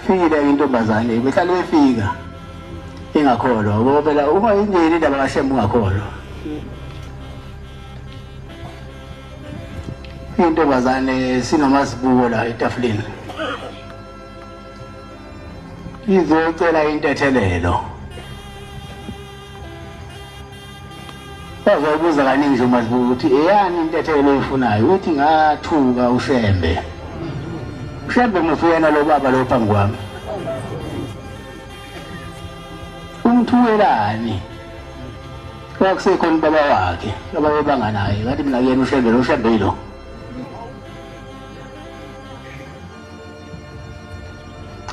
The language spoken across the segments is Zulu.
Fikile intombazane behlale befika ingakholwa ngoba phela uma ingeni indaba kaShembe ungakholwa. Intombazane sinomazibuko la etafuleni izocela intethelelo. Bazobuza kaningi nje umazibuko ukuthi eyani intethelelo oyifunayo, uthi ngathuka uShembe. Ushembe mufuyena lo baba lo phambi kwami. Umthukelani? Kwakusekhona ubaba wakhe ababebanga naye, ngathi mina kuyena uShembe lo Shembe yilo.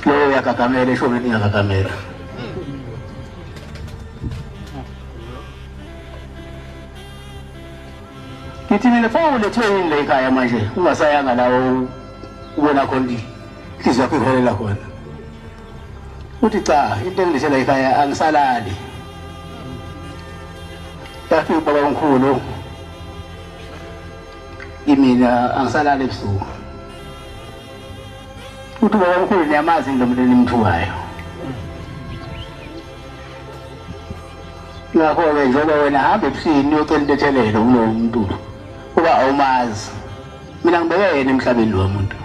Lo uyagagamela eshoneni iyagagamela. Ngithi mina pho ulethwe yini la ekhaya manje ungasayanga lawo ubona khona inhliziyo yakho iholela khona. Uthi cha, into engilethela ekhaya angisalali. Yafika ubaba omkhulu kimina angisalali ebusuku. Uthi ubaba omkhulu niyamazi lo muntu enimthukayo. Ngakho-ke njengoba wena hamba ebuhlini uyocela intethelelo kulowo muntu kuba awumazi. Mina ngibeke yena emhlabeni lowo muntu.